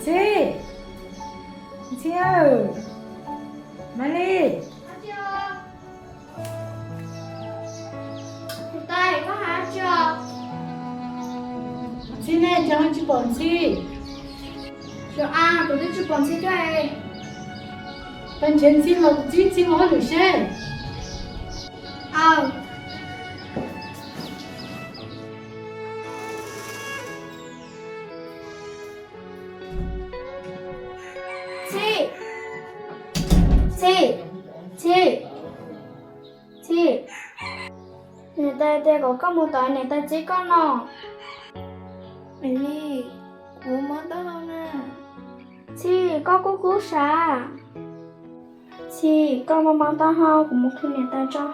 Ntxhi, Ntxhi, Maiv Lis. Tais, koj hais dab tsi os? Ntxhi ne, cas ho tsis pom Ntxhi? Yog a, kuv twb tsis pom Ntxhi thiab. Pab nrhiav Ntxhi los kuv txib Ntxhi mus hauj lwm seb. Aw. Ntxhi, Ntxhi, Ntxhi, Ntxhi. Niam tais tias kom koj mus tom niam tais txiv koj no. Maiv Lis, kuv mob taub hau na. Ntxhi, koj kub kub sav. Ntxhi, koj mob mob taub hau, kuv mus qhia niam tais tso.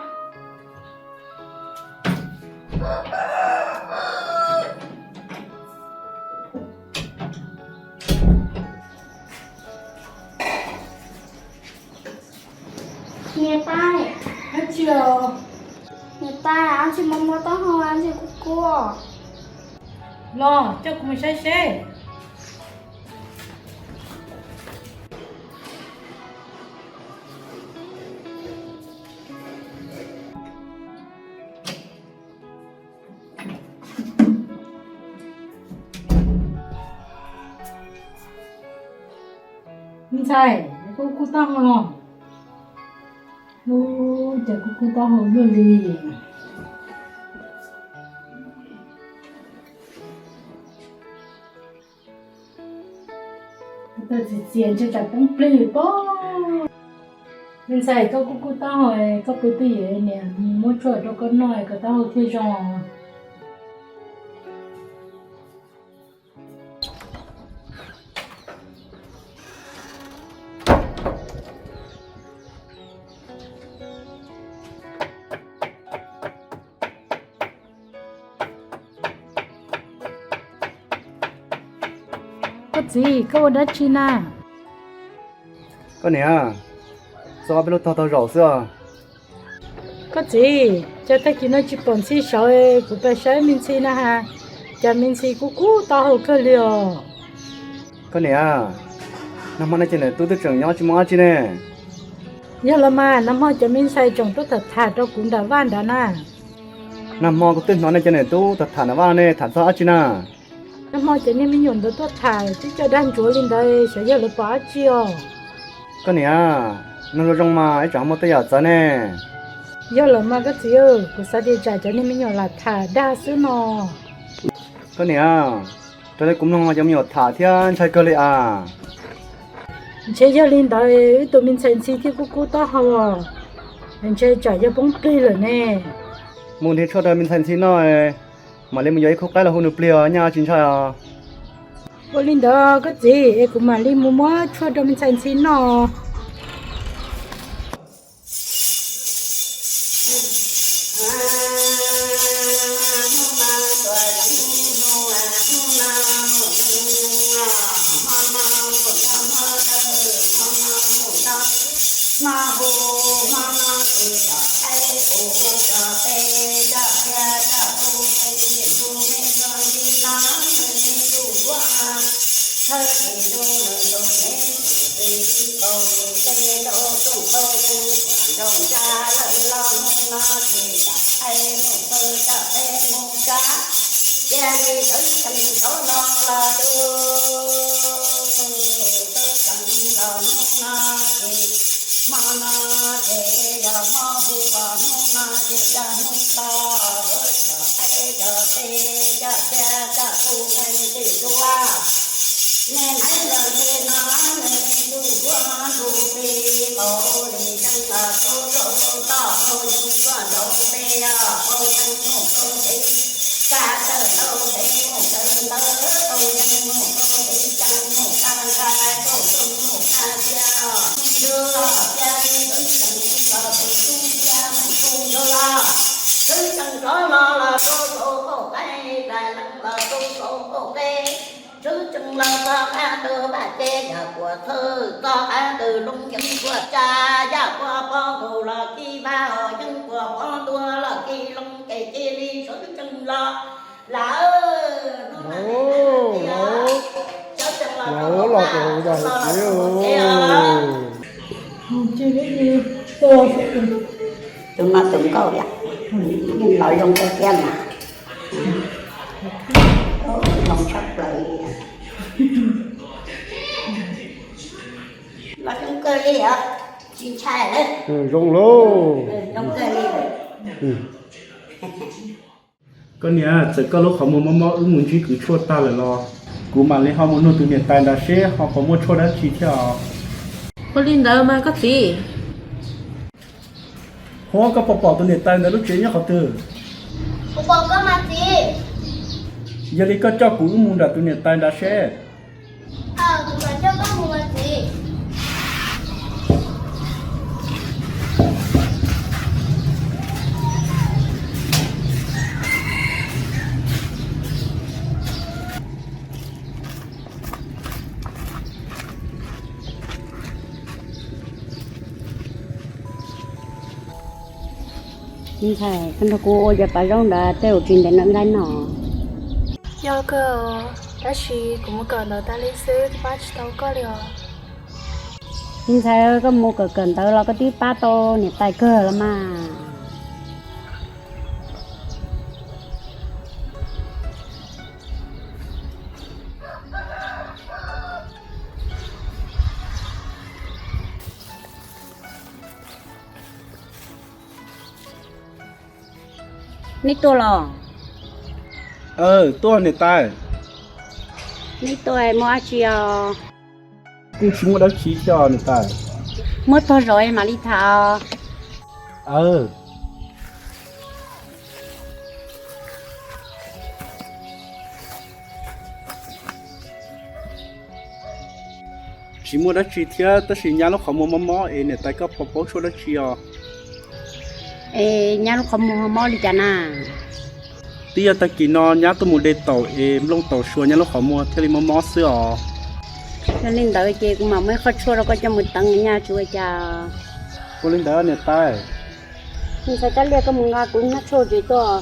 Niam tais. Dab tsi os? Niam tais, ab Ntxhi mob mob taub hau, ab Ntxhi kub kub. Los coj kuv mus saib seb. Me ntxhais, koj kub taub hau los? Ub, cas koj kub taub hau luaj li. Tawm txias txias ntshe tsam poob plig pob. Me ntxhais, koj kub kub taub hau, koj pw twj ywm, niam muab tshuaj rau koj noj kom taub hau thiaj zoo. Koj txiv, koj ua dab tsi na? Koj niam, txog ob peb lub tog taug zaum xwb os. Koj txiv, cas tag kis no tsis pom Ntxhi sawv, kuv pab saib me ntxhi na has, cas me ntxhi kub kub taub hau kawg li os. Koj niam, nag hmo nej cov niam tub twb tseem nyob tsis muaj dab tsi ne. Yog los mas, nag hmo cov me ntxhais tseem tuaj tham tham rau kuv nram vaj nrad na. Nag hmo kuv twb hnov nej cov niam tub tham tham nram vaj ne, tham txog dab tsi na? Nag hmo cov niag me nyuam ntawd tuaj tham twb coj dag ntsuav li ntawd, xyov yog lawv pom dab tsi os. Koj niam, nug zoo zoo mas ib tsam muaj tej yam txawv ne. Yog lawm mas koj txiv, kuv xav tias tsam cov niag me nyuam lam tham dag xwb no. Koj niam, raws li kuv mloog mas cov me nyuam tham thiab ntshai kawg li as. Ntshe yog li ntawd wb tus me ntxhais Ntxhi thiaj kub kub taub hau, ntshe tsam yog poob plig lawm ne. Mus nrhiav tshuaj rau me ntxhais Ntxhi noj, mam li mus yuav ib khub qaib los hu nws plig os, nyaj tsis ntshai os. Ua li ntawd koj txiv, es kuv mam li mus muab tshuaj rau me ntxhais Ntxhi noj. Hmo no ces yog hmo hu, hnub no ces yog hnub to, lub tsho qaib cov teb cov cag cov pub neeg tim duab. Neb naiv los nce no neb ntuj duab ntuj plig, qaug li zeeg los qaug rau toj, qaug yeeb tuaj nraud peb, qaug yeeb mus qaug ntev, tsa tawm nraud peb mus tawm ntawd, qaug yeeb mus qaug ntev, tsa mus tsa nqa, qaug yeeb mus tsa cia, ntsuag cia li xwb tseem los tus tub cia mus tus ntsuag los, xwb tseem rov los los rau saum qaum qeb, dais leeg los rau saum qaum qeb, xwb tseem los txog qab ntug npaj ces yog kuas thawj, txog qab ntug loo yeeb kuas tsa, yog kuas pov nkaus los kis vaj, yeeb kuas pov ntua los kis loo, ces cia li xwb tseem los lawm. Los, los, Koj thiab mas, zoo tshaj plaws li. Los zoo kawg li os, tsis ntshai lawm. Zoo lauj. Zoo kawg li. Koj niam, txawm koj lub qhov muag mob mob wb mus ntsib kwv tshuaj tag lawm los kuv mam li ho mus nug tus niam tais nrad seb ho puas muaj tshuaj dab tsi thiab os. Ua li ntawd mas koj txiv. Huab, koj puas pom tus niam tais ntawd lub tsev nyob qhov twg? Kuv pom koj mas txiv. Yog li koj coj kuv wb mus nram tus niam tais nrad seb. Kuv mam coj koj mus mas txiv. Me ntxhais, koj nrog kuv ua cov pas zaub ntawd tej zaum tsis ntev no wb nqaij noj. Yog kawg, tab sis kuv mus kawm ntawv tas li xwb twb pab tsis tau koj li os. Me ntxhais, koj mus kawm kawm ntawv los koj twb pab tau niam tais kawg los mas. Neb tuaj los? Aw, tuaj niam tais. Neb tuaj muaj dab tsi os? Kuj tsis muaj dab tsi thiab niam tais. Muab tog zov mam li tham os. Aw. Tsis muaj dab tsi thiab, tab sis nyab lub qhov muag mob mob es niam tais koj puas paub tshuaj dab tsi os? Es nyab lub qhov muag ho mob li cas na? Twb yog tag kis no nyab tuaj mus de taum es nplooj taum sua nyab lub qhov muag thiaj li mob mob xwb os. Yog li ntawd ces kuv mam muab ib qho tshuaj rau koj coj mus teev nyab tsis ua cas. Ua li ntawd niam tais. Me ntxhais Kab Liaj, koj mus nqa kuv ib hnab tshuaj tsev tuaj.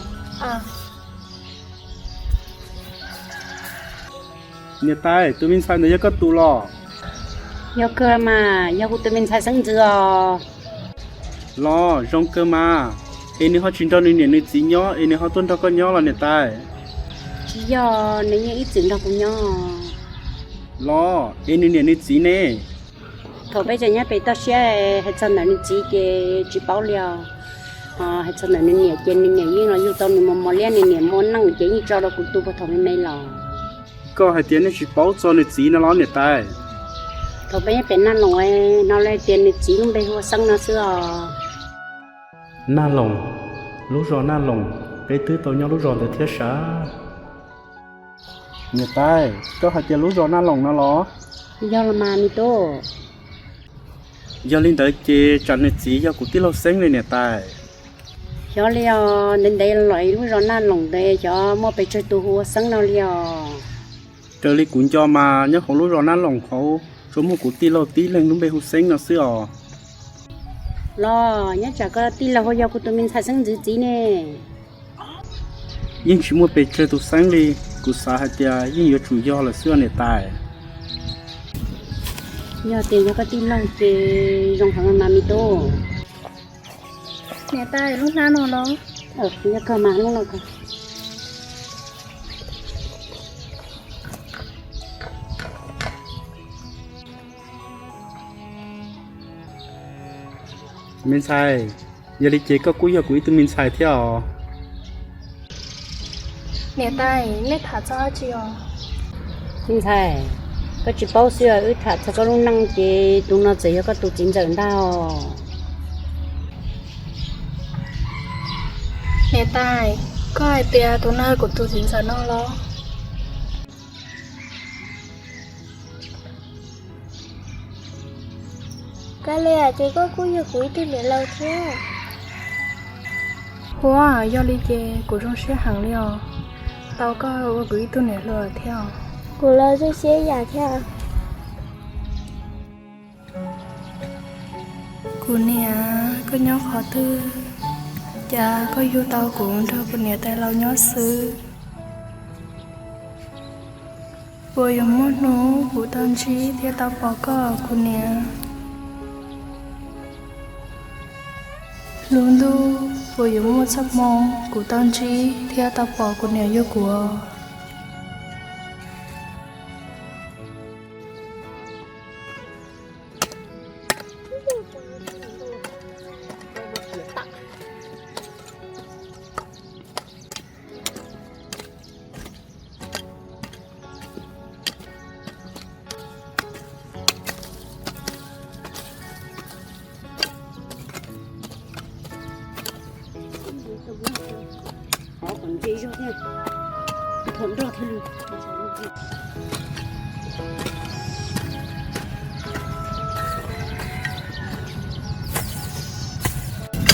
Niam tais, tus me ntxhais ntawd yog koj tus los? Yog kawg mas, yog kuv tus me ntxhais xeeb ntxwv os. Los zoo kawg mas, es nws ho tsis nrog nws niam nws txiv nyob es nws ho tuaj nrog koj nyob los niam tais? Tsis yog, nws yeej ib txwm nrog kuv nyob. Los es nws niam nws txiv ne? Thaum peb tseem nyob pem toj siab hais txog ntawm nws txiv ces tsis paub li os. Hais txog ntawm nws niam ces nws niam yeej los yug tau nws mos mos liab, nws niam muaj neej ces yeej tso rau kuv tu puag thaum me me los. Koj hais tias nej tsis paub txog nws txiv no los niam tais? Thaum peb nyob pem Naj Loos no li tias nws txiv lub npe hu ua Xeeb no xwb os. Naj Loos, lub zos Naj Loos, peb twb tau nyob lub zos ntawd thiab sav. Niam tais, koj hais tias lub zos Naj Loos no los? Yog los mas me tub. Yog li ntawd ces tsam nws txiv yog kuv tij laug Xeeb li niam tais. Xyov li os, ntev ntev los lub zos Naj Loos ntawd xyov muaj pes tsawg tus hu ua Xeeb no li os. Raws li kuv nco mas nyob hauv lub zos Naj Loos hauv tsuas muaj kuv tij laug tib leeg lub npe hu Xeeb no xwb os. Los nyob tsam koj tij laug hu yog kuv tus me ntxhais Xeeb ntxwv txiv ne. Yeej tsis muaj pes tsawg tus Xeeb li, kuv xav hais tias yeej yuav tsum yog lawm xwb os niam tais. Yog tias yog koj tij laug ces zoo heev mas me tub. Niam tais, lub hnab no los? Yog kawg mas, lub no kawg. Me ntxhais, yog li ces koj kuj yog kuv ib tug me ntxhais thiab os. Niam tais, nej tham txog dab tsi os? Me ntxhais, koj tsis paub xwb, wb tham txog koj lub neej ces tus no txawm yog koj tus txiv ntxawm ntag os. Niam tais, koj hais tias tus no kuv tus txiv ntxawm no los? Kab Liaj, ces koj kuj yog kuv ib tug niam laus thiab. Huab, yog li ces kuv zoo siab heev li os, tau koj ua kuv ib tug niam hluas thiab os. Kuv los zoo siab ib yam thiab. Kuv niam, koj nyob qhov twg? Cas koj yug tau kuv nrog kuv niam tais laus nyob xwb? Puas yuav muaj hnub kuv tau ntsib thiab tau pom koj kuv niam? Lub ntuj, Puas yuav muaj txoj hmoo kuv tau ntsib thiab tau pom kuv niam yug kuv?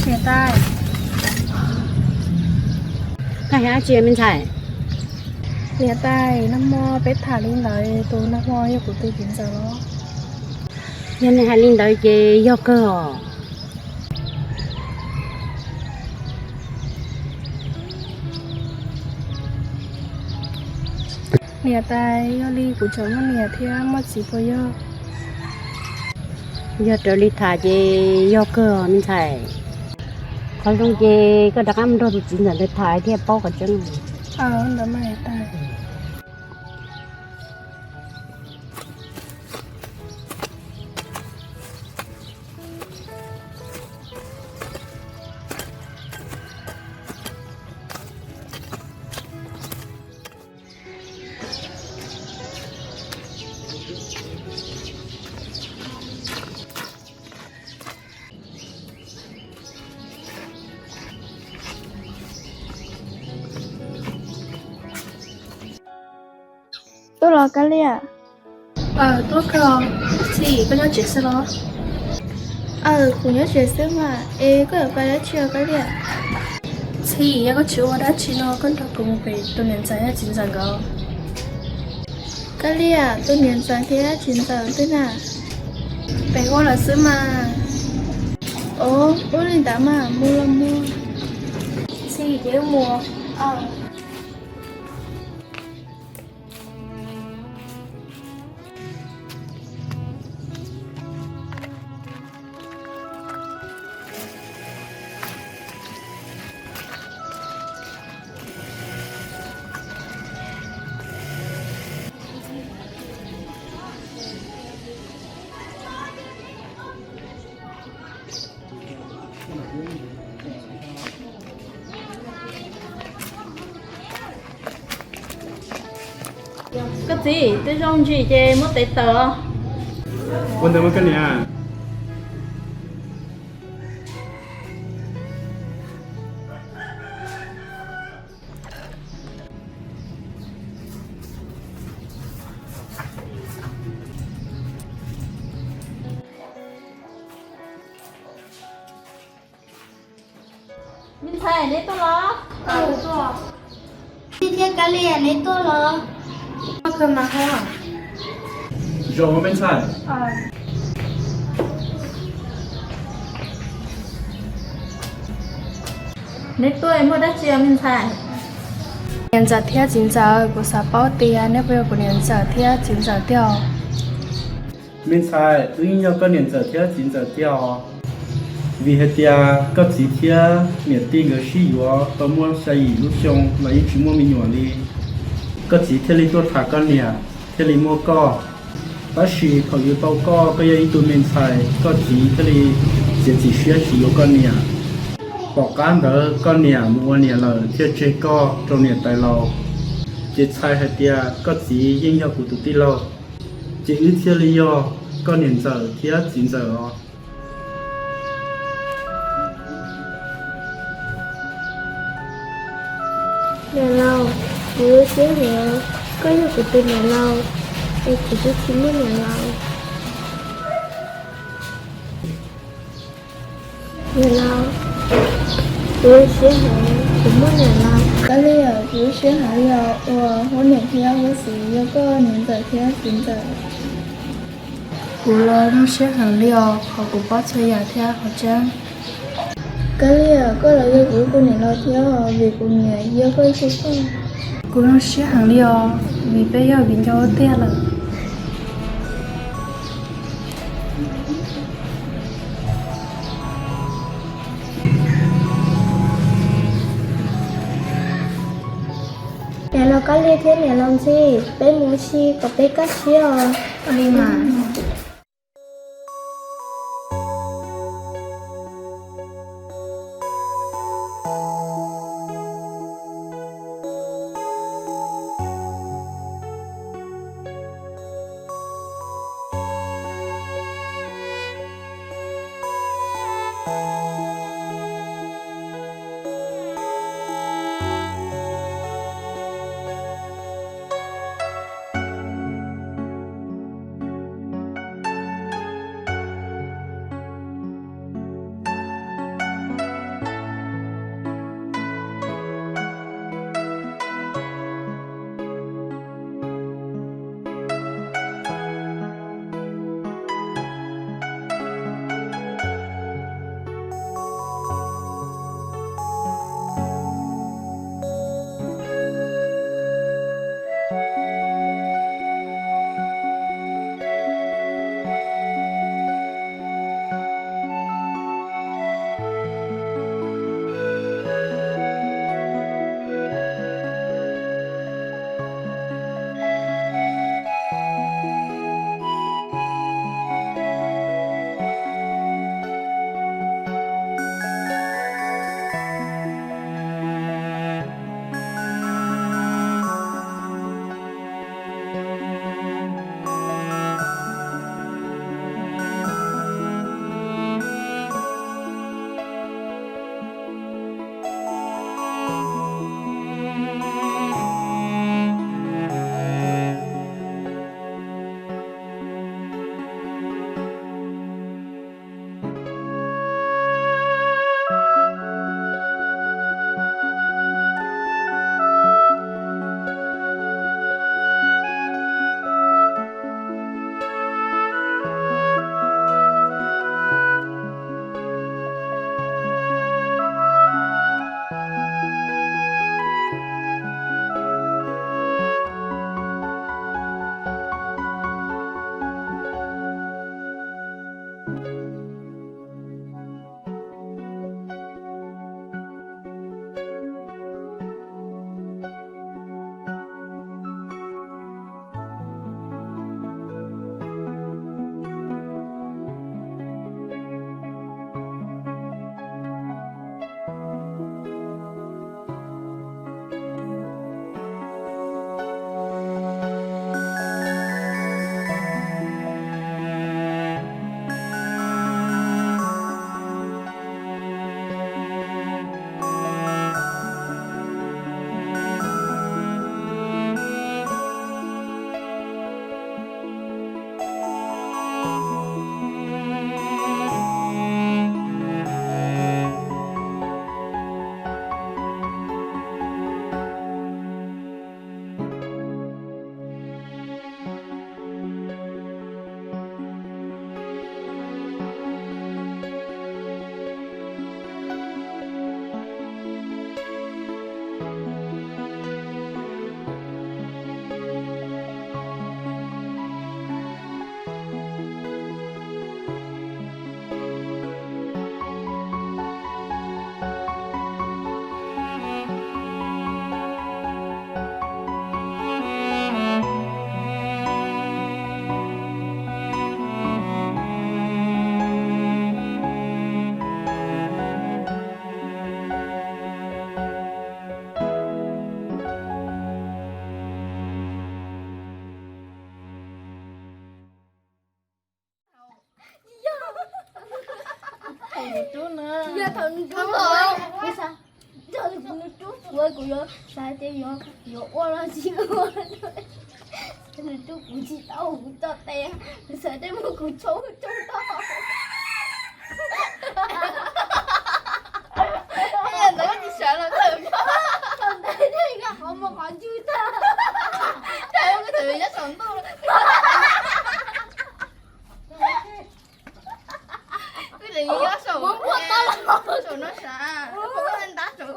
Niam tais, koj hais dab tsi me ntxhais? Niam tais, nag hmo peb tham li ntawd, tus nag hmo yog kuv tus txiv ntxawm los? Yog nws hais li ntawd ces yog kawg os. Niam tais, yog li kuv tseem muaj niam thiab muaj txiv puas yog? Yog raws li tham ces yog kawg os me ntxhais. Qhov zoo ces koj rov qab mus nrog tus txiv ntxawm ntawd tham thiaj paub qhov tseeb. Tuaj los Kab Liam? Aw, tuaj kawg. Txhim, koj nyob tsev xwb los? Aw, kuv nyob tsev xwb mas. Es koj yuav pais dab tsi os Kab Liam? Txhim, yog koj tsis ua dab tsi no koj nrog kuv mus pem tus niam ntxawm thiab txiv ntxawm nkawd. Kab Liam, tus niam ntxawm thiab txiv ntxawm twg na? Pem ua lawm xwb mas. Ov, ua li ntawd mas mus los mus. Txhim, ces wb mus. Koj txiv, twb zoo ntsis ces muab tev tawm os. Ua ntawd mas koj niam. Me ntxhais, neb tuaj los? Tij thiab Kab Liam, neb tuaj los? Zoo me ntxhais. Neb tuaj muaj dab tsi me ntxhais? Niam ntxawm thiab txiv ntxawm, kuv xav paub tias neb puas yog kuv niam ntxawm thiab txiv ntxawm tiag os? Me ntxhais, wb yeej yog koj niam ntxawm thiab txiv ntxawm tiag os. Vim hais tias koj txiv thiab niam tij nkawd sib yuav tau muaj xya yim lub xyoo los yeej tsis muaj me nyuam li. Koj txiv thiaj li tuaj tham koj niam, thiaj li muaj koj. Tab sis thaum yuav tau koj, koj yog ib tug me ntxhais, koj txiv thiaj li txiav txim siab tsis yuav koj niam. Tom qab ntawd koj niam mus ua niam lawm thiaj tseg koj rau niam tais laus. Ces txhais hais tias koj txiv yeej yog kuv tus tij laug, ces wb thiaj li yog koj niam ntxawm thiab txiv ntxawm os. Niam laus, kuv lub siab heev, koj yog kuv tus niam laus, es kuv twb tsis muaj niam laus. Niam laus, kuv lub siab heev, kuv muaj niam laus. Kab Liam, kuv lub siab heev li os, uas huab niam thiab huab txiv yog koj niam ntxawm thiab txiv ntxawm. Kuv los zoo siab heev li os, qhov kuv paub txhua yam thiab qhov tseeb. Kab Liam, koj los yog kuv tus niam laus thiab os, vim kuv niam yog koj ib tug poj. Kuv zoo siab heev li os, vim peb yog viv ncaus tiag lawm. Koj Liag thiab niam laus Ntxhi, peb mus ua si kom peb kaj siab os. Ua li mas. Thaum nws rub na. Yog thaum nws rub, yog nws rub kuv, kuv yuav xav tias yuav, yuav ua los tsis ua. Nws rub kuv tsis tau, kuv tso tes, nws xav tias muab kuv tshoob tshoob tau. Ntawd koj tsis sawv los tawm, thaum ntawd yog qhov muag qhov ntswg tag. Cas kuv thaum nyob saum ntuj. Kuv tseem nyob saum, saum no sav, kuv ntab saum.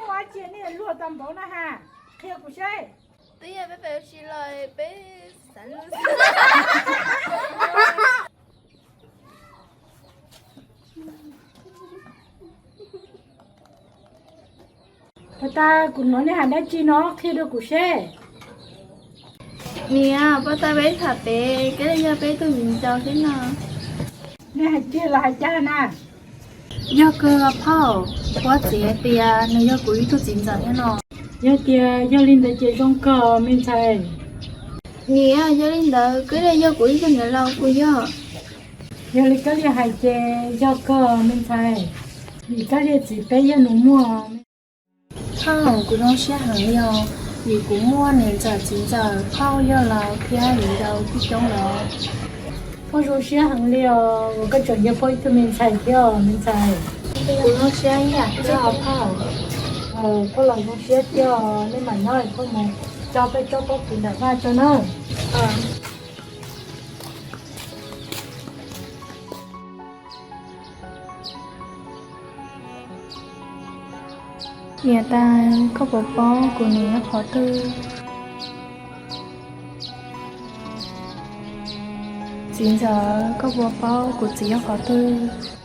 Muaj dab tsi nej luag tau npaum no ha, qhia kuv seb. Twb yog peb pem ua si los peb xav lus xwb. Thov Tag kuv hnov nej hais dab tsi no qhia rau kuv seb. Niam, puab tau peb tham pem kab lia yog peb tug viv ncaus thiab no. Nej hais tiag los hais cag na? Yog kawg phauj, puab txiv hais tias nws yog kuv ib tug txiv ntxawm thiab no. Yog tias yog li ntawd ces zoo kawg me ntxhais. Niam, yog li ntawd kab lia yog kuv ib tug niam laus puas yog? Yog li kab lia hais ces yog kawg me ntxhais, vim kab lia txiv peb yog nus muag. Phauj, kuv zoo siab heev li os, vim kuv muaj niam ntxawm txiv ntxawm phauj yog laus thiab viv ncaus coob coob los. Phauj zoo siab heev li os uas koj tseem yog phauj ib tug me ntxhais thiab os me ntxhais. Kuv zoo siab ib yam thiab os phauj. Phauj los zoo siab thiab os, nej mam nyob es phauj mus tso peb tsob pob kws ntawm vaj tso nawb. Niam tais, koj puas paub kuv niam nyob qhov twg? Txiv ntxawm, koj puas paub kuv txiv nyob qhov twg?